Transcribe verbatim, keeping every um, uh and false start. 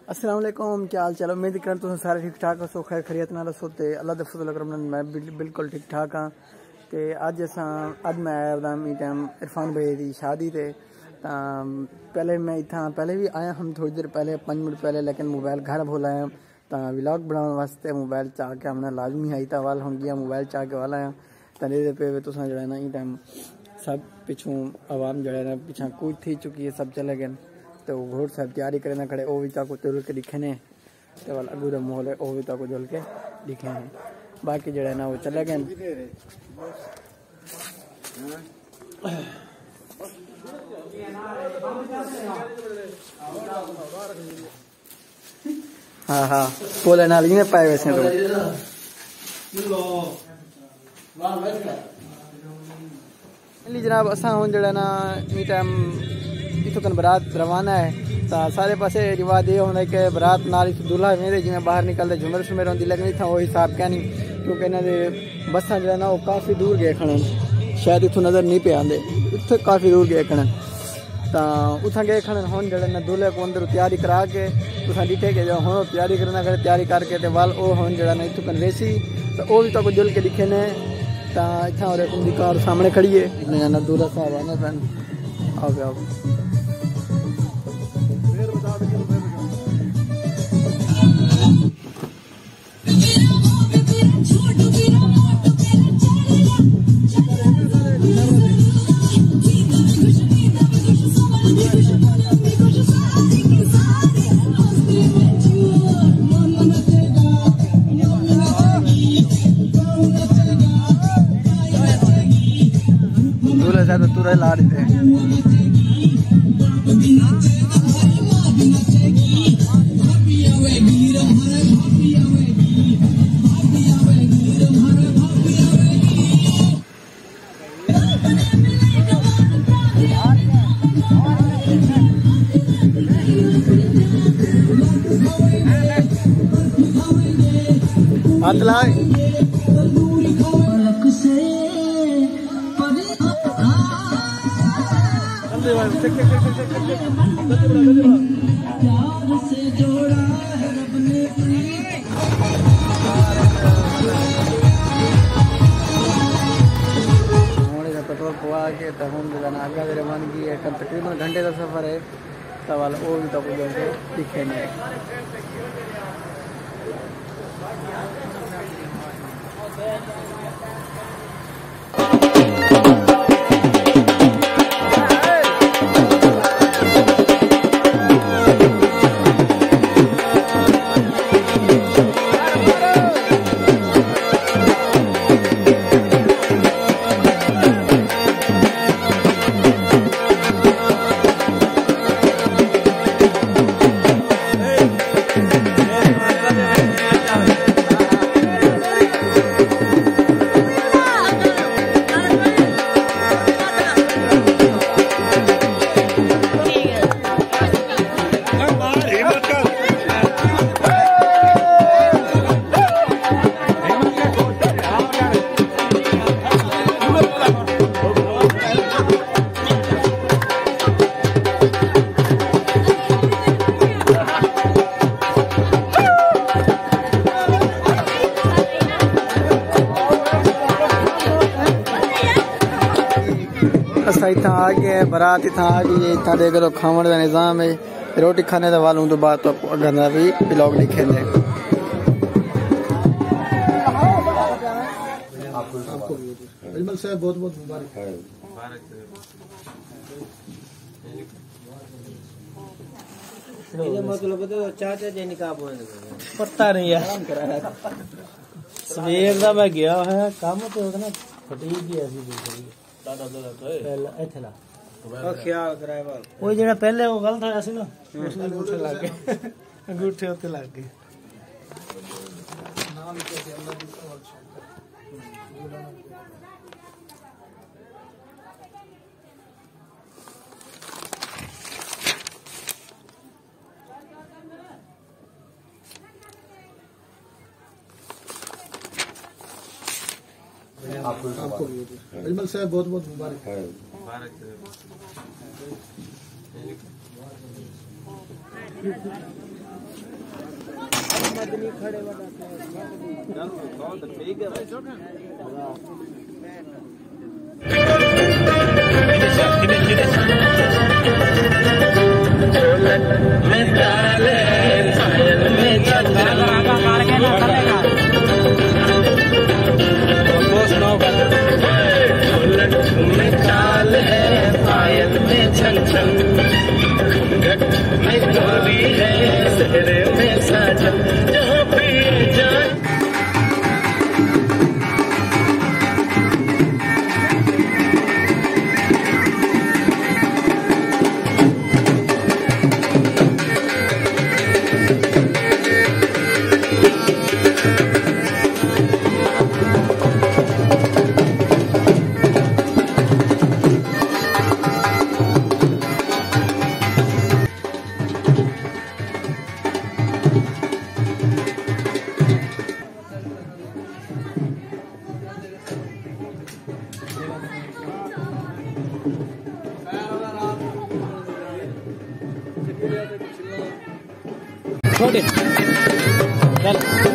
السلام علیکم، کیا حال چال؟ امید کرݨ تساں سارے ٹھیک ٹھاک ہسو، خیر خیریت نال ہسو۔ تے اللہ دے فضل و کرم نال میں بل- بالکل ٹھیک ٹھاک ہاں۔ تے اڄ اساں اڄ میں آیا ہوداں ایں ٹائم عرفان بھائی دی شادی تے۔ تاں پہلے میں اتھاں پہلے وی آیا ہم تھوڑی دیر پہلے، پنج منٹ پہلے، لیکن موبائل گھر بھل آیا۔ تاں ولاگ بݨاوݨ واسطے موبائل چا کے آوݨا لازمی ہئی۔ تاں ول ہݨ ڳیا موبائل چا کے ول آیا۔ تاں ݙیہدے پئے وے تساں جیڑھا نا ایں ٹائم سب پچھوں عوام جیڑھا نا پچھاں کوچ تھی چکی ہے، سب چلے ڳئے۔ تے او گھوڑ صاحب تیاری کریندے کھڑے، او وی تاکوں تل کے ݙکھیندے۔ تے ول اڳوں دا ماحول ہے، او وی تاکوں جل کے ݙکھیندے۔ باقی جیڑھا نا او چلے ڳئے۔ ہاں ہاں، پولے نال ایویں پائے ویسے تو۔ علی جناب، اساں ہن جیڑھا نا ایں ٹائم اتھوں کن برات روانہ ہے۔ تاں سارے پاسے رواج اے ہوندا ہے کہ برات نال اتھوں دلہا ویندے، جیویں باہر نکلدے جھمر شمر ہوندی، لیکن اتھاں او حساب کائنی، کیونکہ انہاں دے بساں جیڑھا نا او کافی دور ڳئے کھڑن، شاید اتھوں نظر نہیں پئے آندے، اتھے کافی دور ڳئے کھڑن۔ تاں اتھاں ڳئے کھڑن، ہݨ جیڑھا نا دلہے کوں اندر تیاری کرا کے تساں ݙٹھے کہ جو ہݨ تیاری کرݨا کھڑے، تیاری کر کے تے ول او ہݨ جیڑھا نا اتھوں کن ویسی، تاں او وی تاکوں جل کے ݙکھیندے۔ تاں اتھاں اور ایک دی کار سامݨے کھڑی ہے، جیڑھا نا دلہا صاحب آندے پن۔ آؤ آؤ۔ دلہے صاحب تورے لا ݙتے۔ ہتھ لائے۔ ہݨ اتھاں پٹرول پوا کے تے ہݨ جیڑھا نا اڳاں دے روانگی ہے، تقریباً گھنٹے دا سفر ہے۔ تاں ول او وی تاکوں جو ہے ݙکھیندے۔ اساں اتھاں آ ڳئے، برات اتھاں آ ڳئی ہے، اتھاں ݙیکھ لو کھاوݨ دا نظام ہے، روٹی کھانے دا ول اوں توں بعد تہاکوں اڳاں دا وی ولاگ ݙکھیندے۔ اجمل صاحب، بہت بہت مبارک۔ مطلب تو چاچا جی نکاح پوائنٹ۔ پتہ نہیں یار۔ سویر دا میں گیا ہویا کم تے او نا پھٹی گیا سی بالکل۔ پہلا ایتھے لا۔ او خیال کرائے بار۔ او جڑا پہلے او غلط ہویا سی نا، اس نے انگوٹھے لگ گئے۔ انگوٹھے اتھے لگ گئے۔ اجمل صاحب، بہت بہت مبارک۔ چھوٹے۔ چل۔